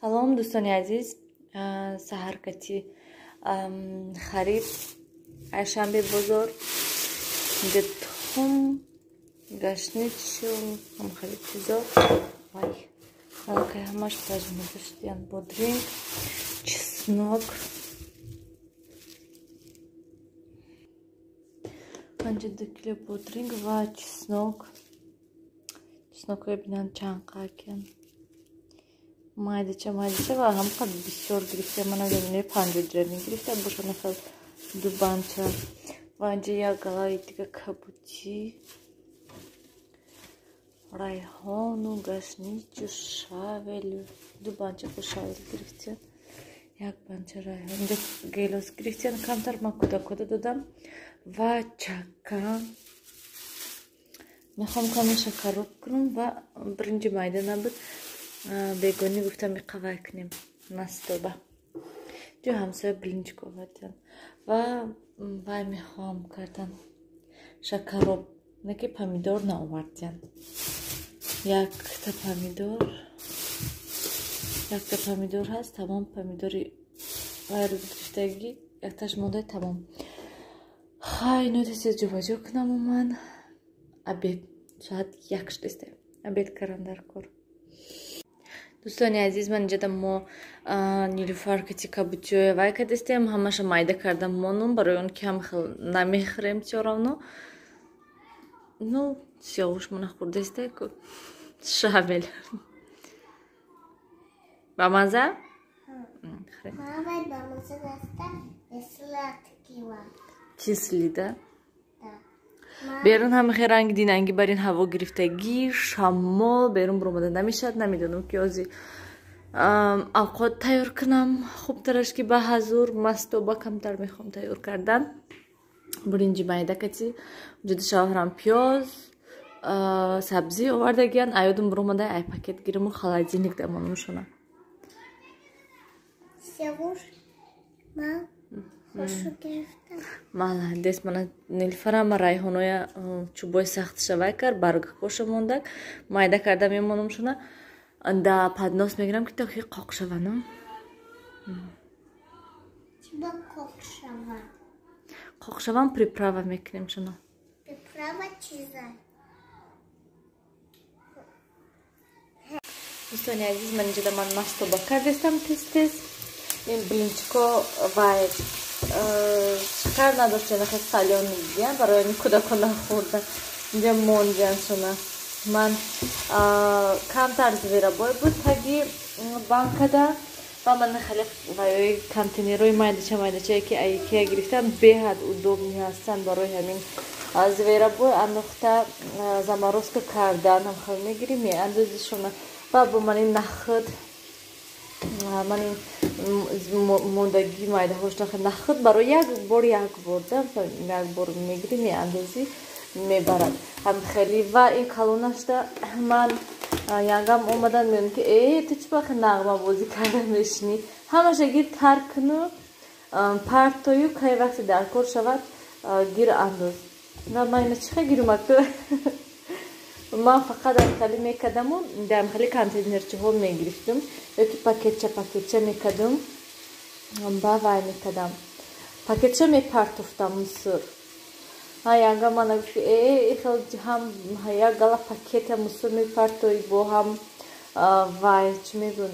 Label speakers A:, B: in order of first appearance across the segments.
A: Салом, дӯстони азиз. Саҳаркати харид айшанбе бозор. Инҷа тухм, гашничу ҳам хеле чизо. Вай, аллакай ҳамаш пажмурда шудиян. Бодринг, чеснок. 52 кило бодринг ва чеснок. Чеснокҳои бинанд чанд қакен. Майдача, майдача ва ҳамқа бисёр гирифта. Ман намедонам, 50 дирами гирифта бошад, нахел ду банча. Ва инҷа як галаи дига кабутӣ, райҳону гашничу щавель, ду банча бо щавель гирифтиян, як банча райҳон. Инҷа гелос гирифтиян камтар, ман кӯдакода додам. Ва чакан мехоҳам каме шакароб кунам ва биринҷи майда набуд, бегонӣ гуфтам иқавай кунем мастоба. Ҷо ҳамсоя блинчик овардиян ва вай мехоҳам кардан шакароб, не ки помидор наовардиян. Якта помидор, якта помидор ҳаст, тамом. Помидори вай рӯз гирифтагӣ якташ монда, тамом. Хай, ино тез ҷобаҷо кунаму ман обед, соат 1 шудеста, обед кардан дар кор. Дӯстони азиз, ман инҷада мо Нилуфаркати кабутиҳоя вай кардастем, ҳамаша майда кардам монум, барои он ки ҳам хел намехӯрем всё равно. Ну, сиёвуш мо нахӯрдаста ку. Щавель ба маза?
B: Мама, ба маза наста, сладкий.
A: Кислый, да? Берун ҳама ранги динанги бар ин ҳаво гирифтагӣ, шамол, берун буромада намешавад. Намедонам, ки ози авқот тайёр кунам хубтараш, ки ба ҳазур мастоба камтар мехоҳам тайёр кардан. Буринҷи майда кати ҷуди шавҳарам пиёз, сабзӣ овардагиян. Аёдум буромада, ай пакет гириму холодильник дамонумшона.
B: Севуш, ман хушу гирифтам.
A: Молодец. Мана Нилфарама райҳоноя чӯбои сахтша вай кард, баргакоша мондак, майда карда мемонумшона, да поднос мегирам, ки то ки қоқ шавану.
B: Чиба қоқ шава?
A: Қоқ шаван, приправа мекунем шуно.
B: Приправа чиза?
A: Дӯстони азиз, ман инҷода ман мастоба кардестам тез тез. Ин блинчико вай шакар надошт, нахе солёный диян, барои ин кӯдакон нахӯрда, инҷа монҷан шуна. Ман камтар зверобой буд таги банкада ва ман хеле ваёи контейнерҳои майдача майдачае, ки айкея гирифтам, беҳад удобный ҳастанд барои ҳамин зверобой андохта заморозка кардан. Ҳам хел мегирӣ, меандозишона ва бо ман ин нахӯд, ман ин мондагӣ майдаҳош нахӯд барои як бор, як бор да як бор мегирӣ, меандозӣ, мебарад ҳам хеле. Ва ин калонашда ман янгам омадан, меён ки э, ту чӣ бахе нағмабозӣ карда мешинӣ, ҳамаша гир тар куну партою, кай вақте дар кор шавад, гир андоз. Ва ман ина чӣ хел гирумак? Ман фақат амхеле мекардаму дар амхеле контейнерчиҳо мегирифтум ёки пакетча пакетча мекардум, ба вай мекардам, пакетча мепартофтам мусор. Янга мана гуфт, э, ихел ҳам як гала пакета мусор мепартои, бо ҳам вай чӣ мегӯн,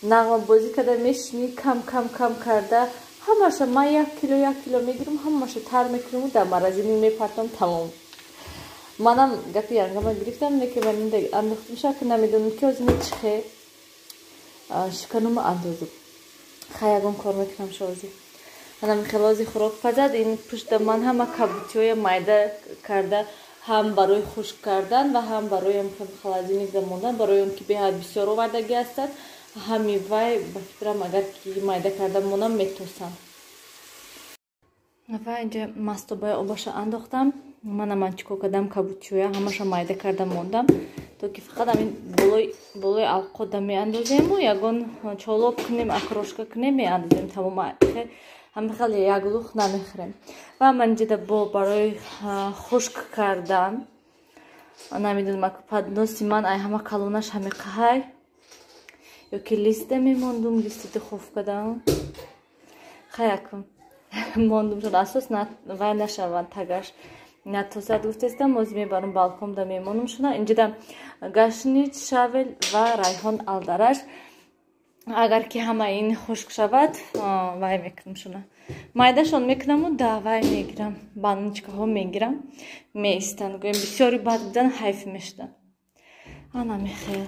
A: нағмабозӣ карда мешинӣ, кам кам кам карда ҳамаша. Ман 1 кило, 1 кило мегирам, ҳамаша тар мекунаму дар морозильник мепартам, тамом. Манам гапи янгама гирифтам, неки ман андохтам шака, намедонам, ки озина чихе шиканума андозум. Хай, ягон кор мекунам шози. Манам хелози хӯрок пазад. Ин пушта ман ҳама кабутиҳоя майда карда, ҳам барои хушк кардан ва ҳам барои холодильник мондан, барои он ки беҳад бисёр овардагӣ ҳастанд. Ҳами вай ба фикрам, агар ки майда карда монам, метосам. Ва инҷа мастобаи обаша андохтам. Мана ман чӣ кор кардам: кабутиҳоя ҳамаша майда карда мондам, то ки фақат ҳамин болои алқода меандозему, ягон чолоб кунем, окрошка кунем, меандозем, тамом. Ҳама хеле як лух намехӯрем. Ва ман инҷода бо барои хушк кардан, намедонам, подноси ман ай ҳама калонаш ҳамиқаҳай. Ё ки листа мемондум, листи духовкада. Хаякум. Мондум шуд асос вай нашаванд тагаш. Натозад гуфтестам, оз мебарам балконда мемонум шуна. Инҷода гашнич, шавел ва райҳон алдараш. Агар ки ҳама ин хушк шавад, вай мекунам шуна. Майдашон мекунаму да вай мегирам, баночкаҳо мегирам, меистанд. Гӯем бисёри бад будан ҳайф мешуданд. Ана мехел.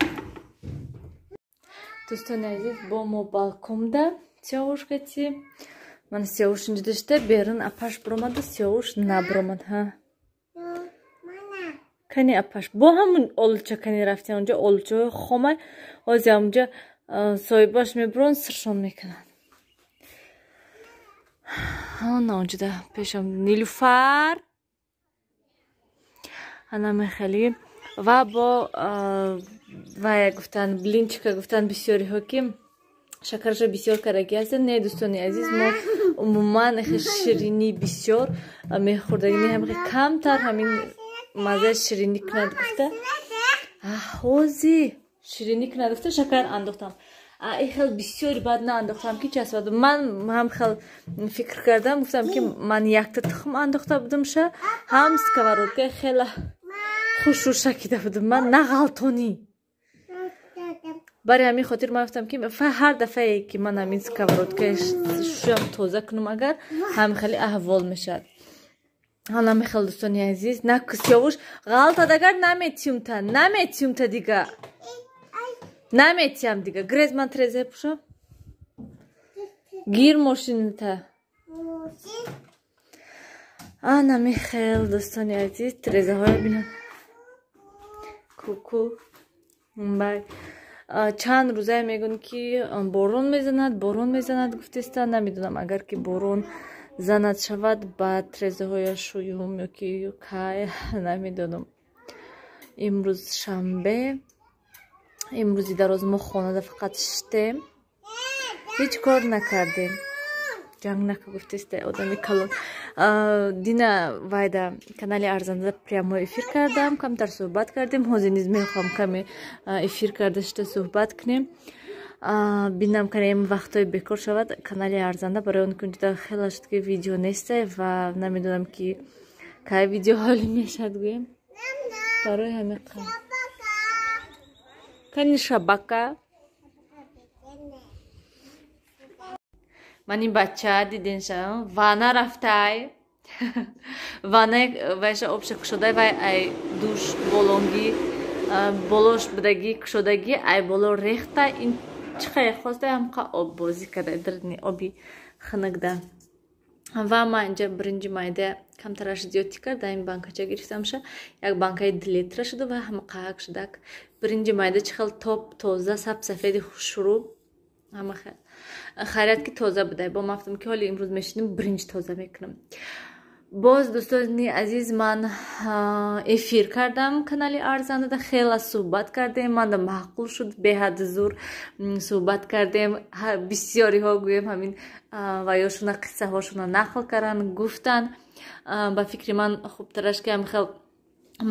A: Дӯстони азиз, бо мо балконда сиёвуш кати. Ман сиёвуш инҷо дошта, берун апаш биромаду сиёвуш набиромад. Ҳа. Кани апаш бо ҳамун олуча кани рафтем онҷо олучаҳои хомай. Ҳозир ҳамунҷо соҳибаш мебурон сиршон мекунанд. Ана онҷода пешам Нилуфар. Ана мехели ва бо вая гуфтан блинчика гуфтан бисёриҳо ки шакарша бисёр кардаги ҳастанд. Не, дӯстони азиз, мо умуман ширинӣ бисёр мехӯрдагӣ не, ҳамин камтар ҳамин маззаи ширинӣ кунад гуфта. Ҳози ширинӣ кунад гуфта шакар андохтам. Ин хел бисёри бад наандохтам ки часпад. Ман ҳам хел фикр кардам, гуфтам ки ман якта тухм андохта будамша, ҳам сковородка хела хушрӯ шакида будам. Ман нағалтонӣ. Барои ҳамин хотир ман гуфтам ки ҳар дафъае ки ман ҳамин сковородкаи шӯям тоза кунам, агар ҳамин хеле аҳвол мешавад. Ҳана мехел дӯстони азиз, на сиёвуш ғалтад агар наметиюмта, наметиюмта дига. Наметиям дига. Грез ман трезе пушам. Гир мошината. Ана мехел дӯстони азиз, трезаҳоя бинам. Ку-ку. Бай. Чанд рӯзае мегӯн ки борон мезанад, борон мезанад гуфтеста, намедонам агар ки борон занад шавад, баъд трезаҳоя шӯюм ё ки кай, намедонам. Имрӯз шанбе, имрӯзи дароз мо хонада фақат шиштем, ҳеҷ кор накардем. Ҷанг нака гуфтеста одами калон. Дина вайда канали Арзанда прямой эфир кардам, камтар суҳбат кардем. Ҳозир низ мехоҳам каме эфир карда шита суҳбат кунем. Бинам канем вақтҳои бекор шавад канали Арзанда, барои он ки унҷода хела шуд ки видео нестай ва намедонам ки кай видео ҳоли мешавад гӯем. Барои ҳамин кани шабака. Ман ин бача диденша вана рафтай. Вана вайша обша кушодай, вай ай душ болонги болош будаги кушодаги ай боло рехта. Ин чӣ хеле хоста ҳамқа об бозӣ карда дарни оби хунукда. Ва ман инҷа биринҷи майда камтараш зиёдтӣ карда, ин банкача гирифтамша, як банкаи 2 литра шуду ва ҳамқаак шудак. Биринҷи майда чӣ хел топ тоза саб сафеди хушрӯ, ҳама хайрият ки тоза будай. Бо ман гуфтам ки ҳоли имрӯз мешинем биринҷ тоза мекунам. Боз дӯстони азиз, ман эфир кардам канали Арзандада, хела суҳбат кардем, манда маъқул шуд, беҳад зур суҳбат кардем. Бисёриҳо гӯем ҳамин ваёшуна қиссаҳошуна нақл карданд, гуфтанд. Ба фикри ман хубтараш ки ҳам хел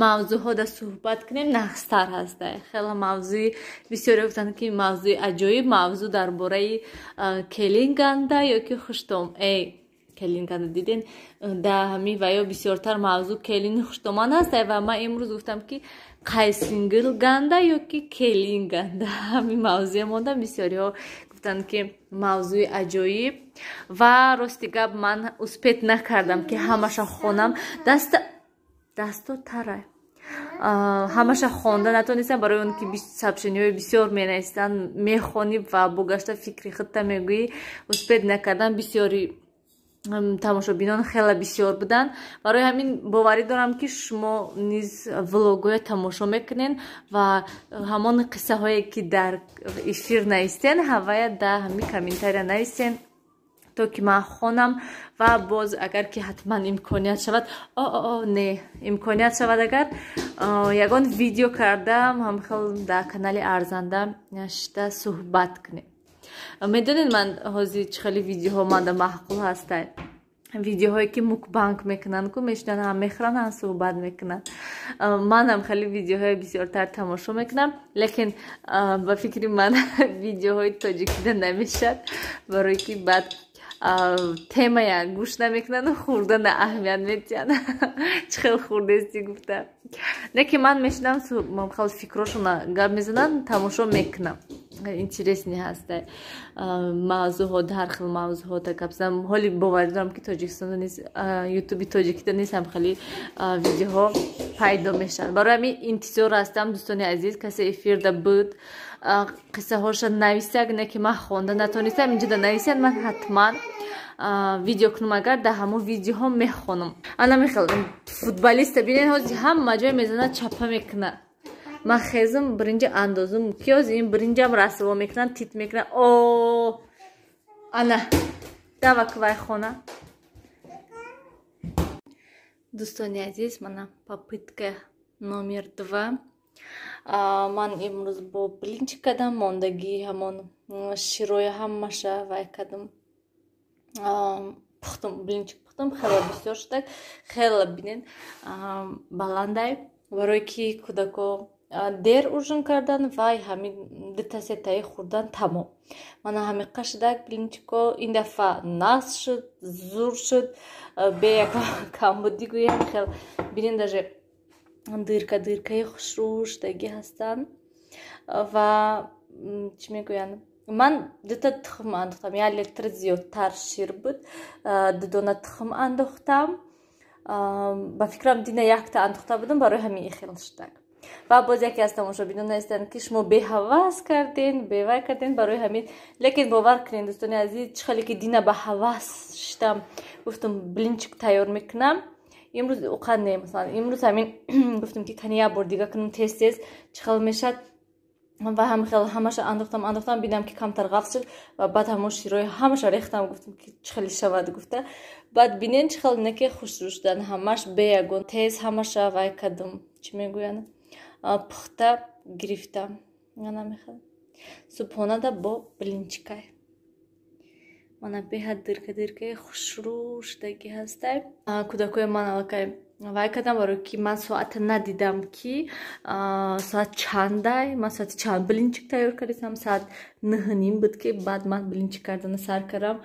A: мавзӯъҳо да суҳбат кунем, нағзтар ҳаста. Хела мавзӯи бисёре гуфтанд ки мавзӯи аҷоиб, мавзӯъ дар бораи келинганда ё ки хуштом. Эй келинганда диден да ҳамин ва ё бисёртар мавзӯъ келини хуштоман ҳаст. Ва ман имрӯз гуфтам ки қайсингилганда ё ки келинганда, ҳамин мавзӯе монда. Бисёриҳо гуфтанд ки мавзӯи аҷоиб ва рости гап ман успет накардам ки ҳамаша хонам. Дасто тарай. Ҳамаша хонда натонистам, барои он ки сообщениҳои бисёр менависанд, мехонӣ ва бо гашта фикри худта мегӯӣ. Успет накардам, бисёри тамошобинон хеле бисёр буданд. Барои ҳамин боварӣ дорам ки шумо низ влогҳоя тамошо мекунед ва ҳамон қиссаҳое ки дар эфир навистен, ҳавая да ҳамин комментария навистен, то ки ман хонам. Ва боз агар ки ҳатман имконият шавад, не имконият шавад, агар ягон видео кардам, ҳамхел дар канали Арзанда шита суҳбат кунем. Медонед ман ҳозир чӣ хеле видеоҳо манда маъқул ҳастай? Видеоҳое ки мукбанг мекунанд ку, мешинанд, ҳам мехӯранд, ҳам суҳбат мекунанд. Манам хеле видеоҳои бисёртар тамошо мекунам, лекин ба фикри ман видеоҳои тоҷикида намешад, барое ки баъд темая гӯш намекунаду хӯрдана аҳамият метиҳанд, чӣ хел хӯрдести гуфта. Не ки ман мешинам, хел фикрошона гап мезананд, тамошо мекунам, интересный ҳаста мавзӯъҳо, ҳар хел мавзӯъҳо гап занам. Ҳоли боварӣ дорам, ки Тоҷикистонда низ, Ютуби тоҷикида низ ҳам хеле видеоҳо пайдо мешаванд. Барои ҳамин интизор ҳастам, дӯстони азиз, касе эфирда буд, қиссаҳоша нависак, не ки ман хонда натонистам, инҷода нависанд, ман ҳатман видео кунам, агар дар ҳамон видеоҳо мехонам. Ана мехел футболиста бинед, ҳозир ҳама ҷой мезанад, чапа мекунад. Ман хезм, биринҷа андозум, киёзи ин биринҷам расво мекунанд, тит мекунанд. О, ана дава квай хона. Дӯстони азиз, мана попытка номер 2. Ман имрӯз бо блинчик кардам, мондагии ҳамон широя ҳамаша вай кардам, пухтум, блинчик пухтум. Хеле бисёр шудак, хеле бинед баландай, барое ки кӯдако дер ужин кардан, вай ҳамин дута сетаи хӯрдан, тамом. Мана ҳамиқа шудак блинчико. Ин дафъа нағз шуд, зур шуд, бе як камбудӣ гӯям. Хел бинед, даже дырка дыркаи хушрӯ шудагӣ ҳастанд. Ва чӣ мегӯянд, ман дута тухм андохтам, як литр зиёдтар шир буд, 2 дона тухм андохтам. Ба фикрам, дина якта андохта будам, барои ҳамин ихел шудак. Ва боз яке аз тамошобинон навистанд, ки шумо беҳавас карден, бевай карден, барои ҳамин. Лекин бовар кунед, дӯстони азиз, чӣ хеле ки дина ба ҳавас шиштам, гуфтам, блинчик тайёр мекунам, имрӯз уқа не. Масалан, имрӯз ҳамин гуфтам, ки кани як бор дига кунам, тез тез чӣ хел мешад. Ва ҳам хел ҳамаша андохтам, андохтам, бинам, ки камтар ғафз шуд, ва баъд ҳамон широи ҳамаша рехтам, гуфтам, ки чӣ хеле шавад гуфта. Баъд бинен, чӣ хел не ки хушрӯ шудан ҳамаш, бе ягон тез ҳамаша вай кардам, чӣ мегӯянд, пухта гирифтам. Ана мехел субҳонада бо блинчикай. Мана беҳад дырка дыркаи хушрӯ шудагӣ ҳастай. Кӯдакои ман аллакай вай кардам, барое ки ман соата надидам, ки соат чандай, ман соати чанд блинчик тайёр кардистам. Соат 9:30 буд, ки баъд ман блинчик кардана сар кардам.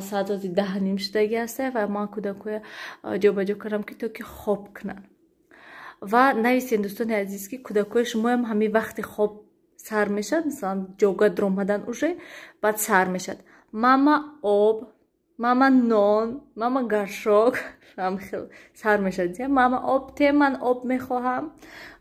A: Соат ози 10:30 шудагӣ ҳастай ва ман кӯдакоя ҷобаҷо кардам, ки то ки хоб кунанд. Ва нависен, дӯстони азиз, ки кӯдакои шумоям ҳамин вақти хоб сар мешавад, масалан, ҷога дуромадан, уже баъд сар мешавад: мама, об, мама, нон, мама, горшок. Ҳамхел сар мешавад: мама, об те, ман об мехоҳам,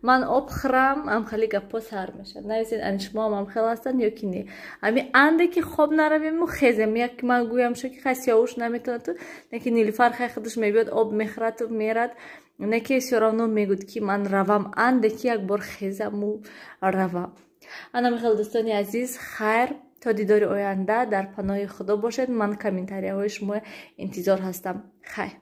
A: ман об хӯрам. Ҳамхели гапҳо сар мешавад. Нависед, ани шумоам ҳамхел ҳастанд ё ки не? Ҳами анде ки хоб наравему хезем, як ман гӯям шо, ки хай, Сиёвуш наметавонад, не ки Нилуфар хай худаш мебиёд, об мехӯраду мерад, не ки всё равно мегӯд, ки ман равам, анде ки як бор хезаму равам. Ана михел, дӯстони азиз, хайр, то дидори оянда дар паноҳи Худо бошед. Ман комментарияҳои шумо интизор ҳастам. Хайр.